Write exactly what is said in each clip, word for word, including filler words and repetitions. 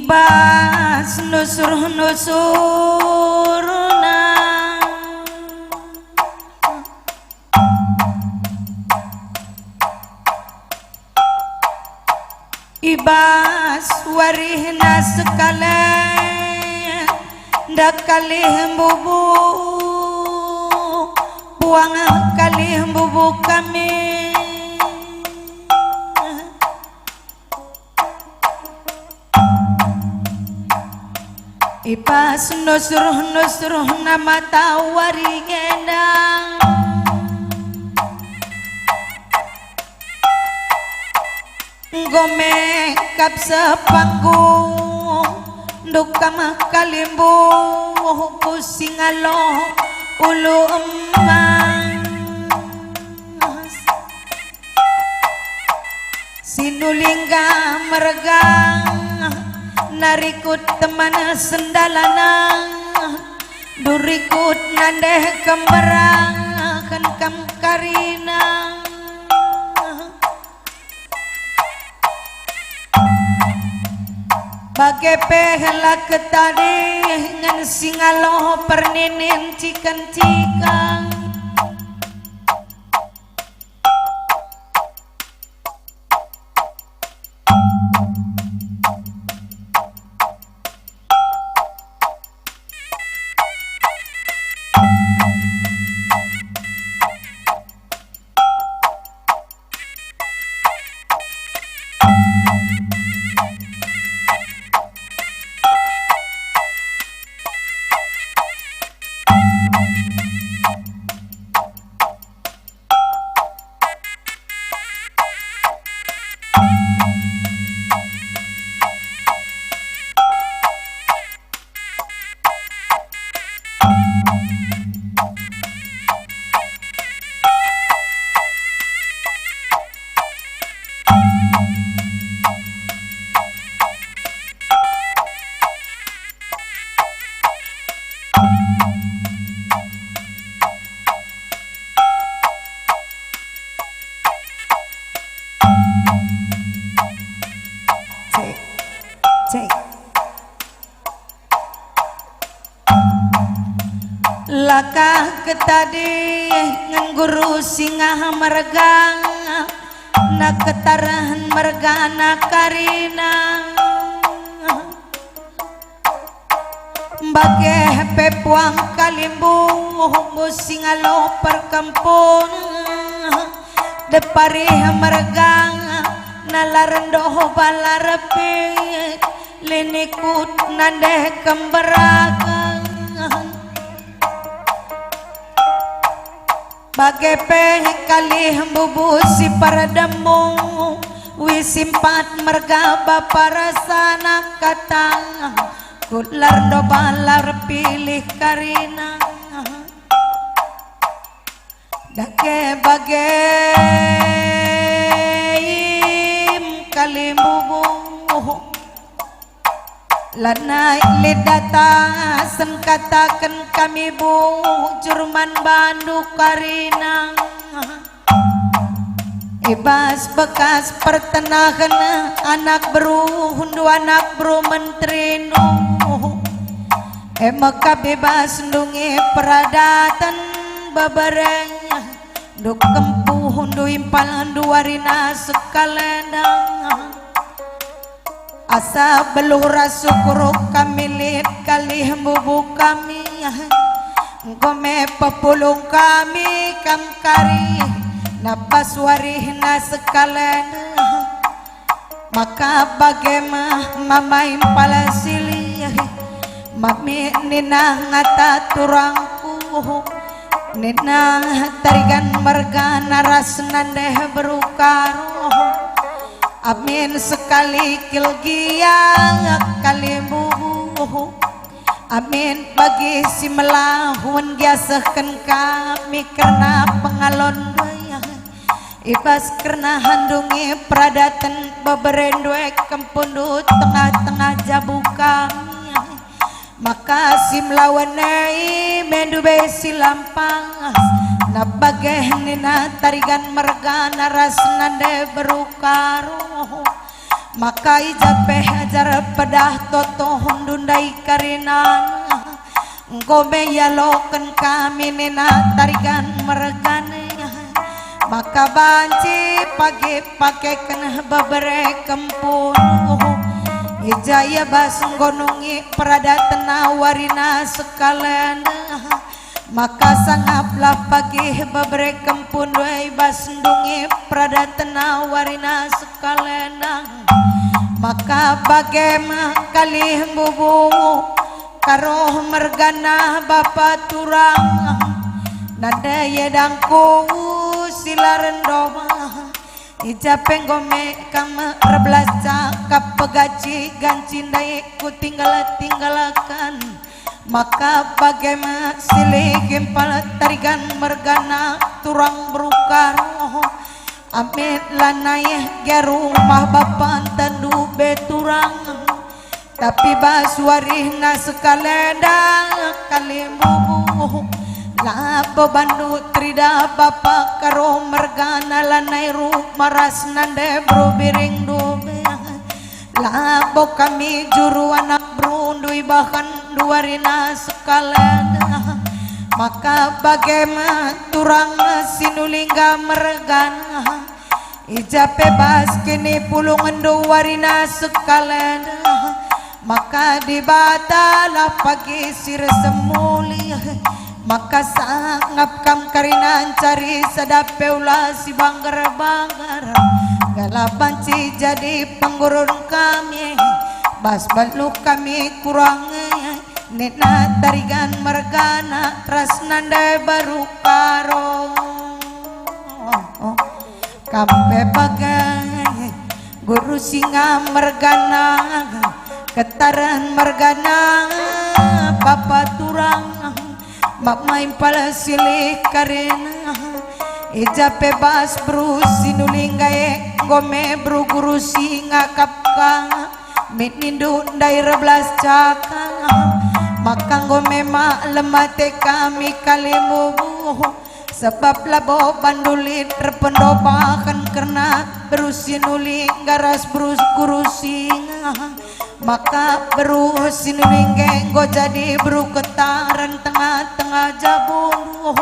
Bas nusur-nusurna, i bas warihna sekalen, ndak kalih mbubu, puang kalih mbubu kami. I bas nusur-nusurna matawari enda, enggo mekap sepanggung, ndukam kalimbubu si ngaloh ulu emas. Sinulingga merga, narikut teman sendalana, durikut nandeh kemberahen kam karina. Bage pe la ketadingen si ngaloh perninin ciken-ciken. Cek, cek. Lakah ketadingen guru singa merga, na ketarahen mergana karina. Bage pe puang kalimbubu si ngaloh perkempun, depari merga, na la rendo bala repi, linikut nandeh kemberaken. Bage pe kalih mbubu si pardemu, wisimpat merga bapa rasana kata, kut la rendo bala repi karina. Dage bage im kalih mbubu. Lanai lit datasen kataken kami bujur man bandu karina. I bas bekas pertenahen anak beru hundu anak beru menterindu. E maka bebas ndungi peradaten bebere. Nduk kempu hundu impal ndu warina sekalenda. Asa beluh ras ukur kami lit kalih mbubu kami. Enggo me pepulung kami kam kari, na bas warihna sekalenda. Maka bage me mama impal silih, mami nina ngata turangku, nina tarigan mergana ras nandeh beru Karo. Amin sekali kilgia kalih mbubu. Amin bagi si melahun gia sehken kami kerna pengalon doya. I bas kerna ndungi peradaten bebere ndue kempundu tengah-tengah jabu kami. Maka si melawan e mendu be si lampas, na bage nina tarigan mergana ras nande beru Karo. Maka i ja pe ajar pedah totohndu ndai karinana, enggo me ialoken kami nina Tarigan mergana. Maka banci pagi pakeken bebere kempun, i ja ia bas enggo nungi peradatna warina sekalenda. Maka sangaplah pagi bebere kempun ndai bas ndungi peradatna warina sekalenda. Maka bage me kalimbubu Karo mergana bapa turang, nande iadangku si la rendoma. I ja pe enggo me kam erbelas cakap pegaci ganci ndai kutinggal-tinggalken. Maka bage me silih gimpal Tarigan mergana turang beru Karo. Amit lanai gia rumah bapanta ndube turang. Tapi bas warina sekalenda kalimbubu, labo bandu terida bapa Karo mergana lanai rumah ras nande beru Biring ndube. Labo kami juru anak berundu ibahan duarina sekalenda. Maka bage me turang Sinulingga mergana. I ja pe bas kinipulungenndu warina sekalenda, maka Dibatalah pagi si ersemulih, maka sangap kam kerina ncari sada pe ula si banggar-banggar, gelah banci jadi penggurun kami, bas beluh kami kurang e, nina Tarigan mergana ras nande beru Karo. Kam pe bage, Guru Singa mergana, Ketaren mergana, bapa turang, mama impal silih karina. I ja pe bas beru Sinulingga e, enggo me beru Guru Singa kap ka, mit nindu ndai erbelas cakap, maka enggo me maklem ate kami kalimbubu. Sebab labo bandu lit erpendopaken kerna beru Sinulingga ras beru Guru Singa. Maka beru Sinulingga enggo jadi beru Ketaren tengah-tengah jabundu.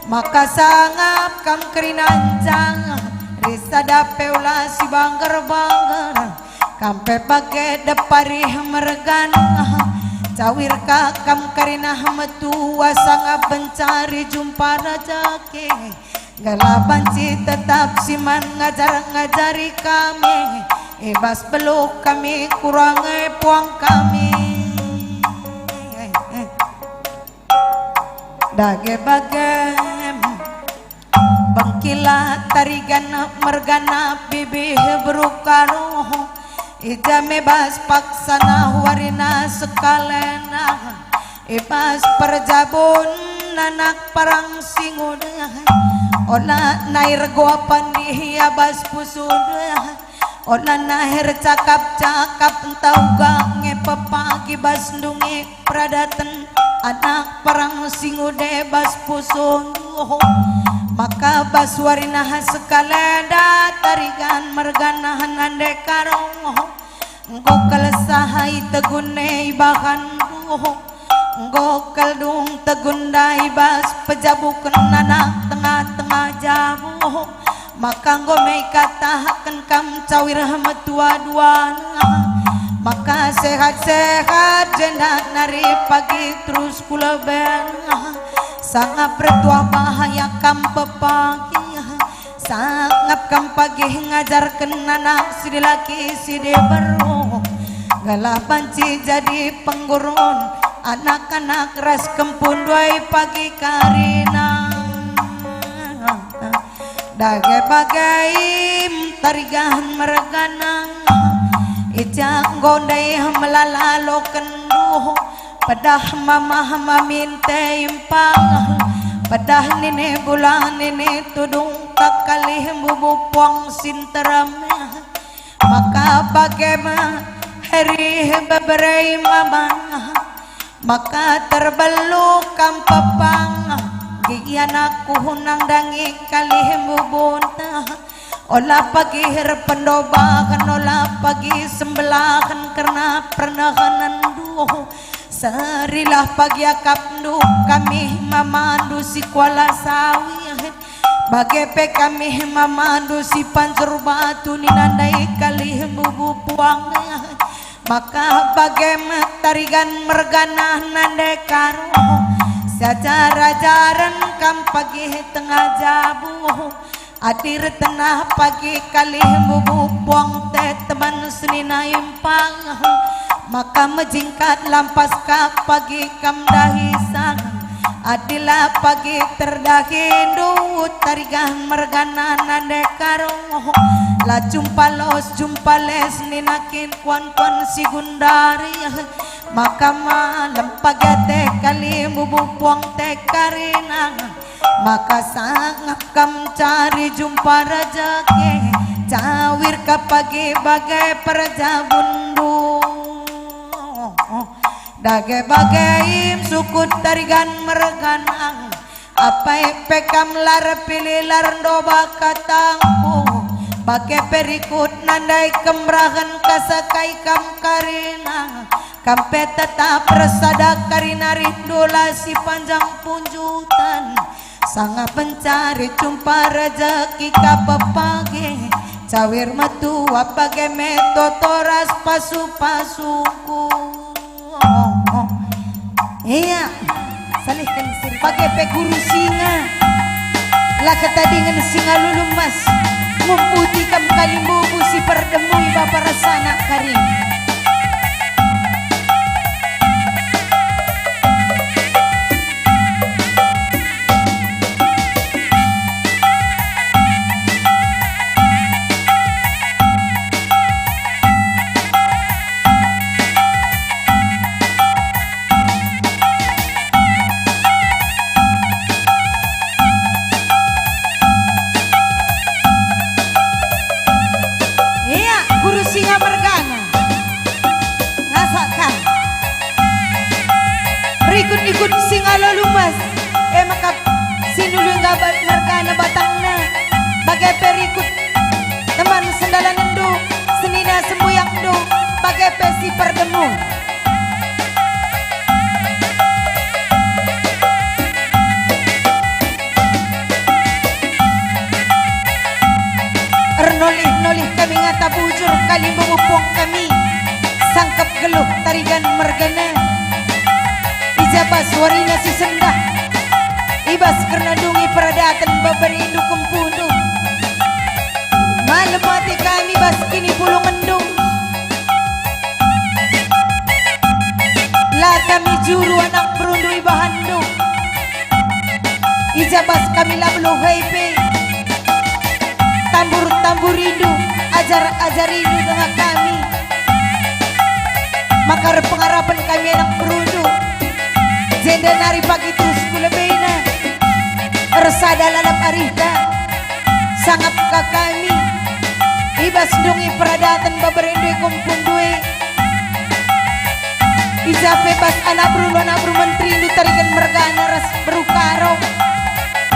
Maka sangap kam kerina ncari sada pe ula si banggar-banggar. Kam pe bage Depari mergana, cawir ka kam kerina metua sangap ncari jumpa rejeki. Gelah banci tetap si man ngajar-ngajari kami, i bas beluh kami kurang e puang kami. Dage bage, bengkila Tarigan mergana bibih beru Karo, i ja me bas paksana warina sekalenda, i bas perjabun anak perang si nguda, ola nai rego pandih ia bas pusuda. Ola nai ercakap-cakap ntah uga nge pepagi bas ndungi peradaten anak perang si nguda bas pusuh. Maka bas warina sekalenda Tarigan mergana nande Karo. Enggo kal sahai tegune ibahanku. Enggo kal dung tegunda i bas pejabuken anak tengah-tengah jabu. Maka enggo me ikataken kam cawir metua duana. Maka sehat-sehat jenda nari pagi terus kuleben. Sangap ertuah bahaya kam pepagi. Sangap kam pagi ngajarken anak si dilaki si diberu. Gelah banci jadi penggurun anak-anak ras kempun duai pagi karina. Dage bage Tarigan mergana, i ja enggo ndai melala lokenndu, pedah mamah mamin te impal, pedah nini bulan nini tudung tak kalih mbubu puang si nterem. Maka bage me heri bebere mama, maka terbelu kam pepang, gia anakku nandangi kalih mbubunta. Ola pagi erpendobaken, ola pagi sembelaken kerna pernehenenndu. Serilah pagi akapndu, kami mamandu si kuala sawi, bage pe kami mamandu si panjur batu, nina ndai kalih mbubu puang. Maka bage me Tarigan mergana nande Karo, siajar-ajaren kam pagi tengah jabu. Adi ertenah pagi kalih mbubu puang te teman senina impang, maka mejingkat lampas ka pagi kam dahi sang. Adi la pagi terdahindu Tarigan mergana nande Karo, la jumpa los jumpa les nina kin kuan-kuan si gundari. Maka malem pagi ate kalih mbubu puang te karina, maka sangap kam cari jumpa rejeki, cawir ka pagi bage perjabunndu. Dage bage im sukut Tarigan mergana, apai pe kam la erpilih la erndoba katangku, bage pe rikut nandai kemerahen kasakai kam karina. Kam pe tetap ersada karina rihndu la si panjang punjutan. Sanga pencari jumpa rejeki ka pepagi, cawir metua bage me toto ras pasu-pasuku. Ia, salihken siri bage pe guru singa. La ketadingen singa lulu emas, ngumputi kam kalimbubu si perdemu i bapa ras anak karin. Ia, guru singa mergana. Ngasak kam. Rikut-rikut singa lulu emas. E maka si nulu enggabat mergana batangna. Bage pe rikut teman sendalanenndu, senina sembuyangndu, bage pe si perdemu. Ernolih-nolih kami ngata bujur kalimbubu puang kami, sangkep geluh Tarigan mergana. I ja bas warina si sendah, i bas kerna ndungi peradaten beberindu kempundu. Malem ate kami bas kinipulungenndu. La kami juru anak berundu ibahanndu. I ja bas kami la beluh hei pe. Tambur-tamburindu, ajar-ajarindu denga kami. Maka erpengarapen kami anak berundu. Jenda nari pagi terus ku lebena. Ersada lalap arihta. Sangap ka kami. I bas ndungi peradaten beberindu e kempundu e. I ja pe bas anak beru, anak beru menterindu Tarigan mergana ras beru Karo.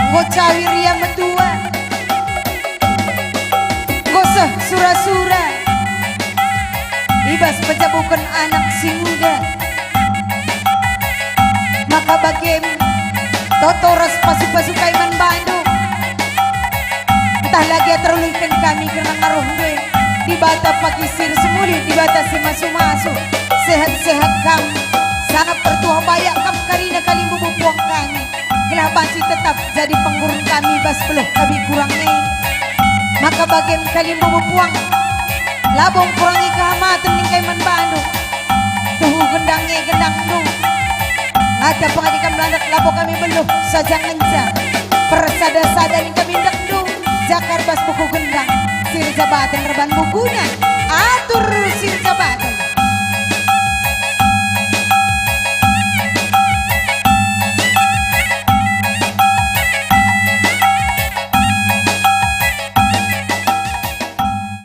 Enggo cawir ia metua. Enggo seh sura-sura. I bas pejabuken anak si nguda. Maka bagem toto ras pasu-pasu kai man bandu. Ntah lagi terulihken kami kerna ngaruhndu e. Dibata pagi si ersemulih, Dibata si masu-masu. Sehat-sehat kam, sangap ertuah bayak kam karina kalimbubu puang kami. Gelah banci tetap jadi penggurun kami bas beluh kami kurang e. Maka bagem kalimbubu puang, labo ngkurangi kehamaten ning kai man bandu. Tuhu gendang nge gendangndu. Ngata pengadi kam landak labo kami beluh saja ngenca. Persada-sada ning kami ndekndu, jakar bas buku gendang. Si erjabaten erban bukuna, atur si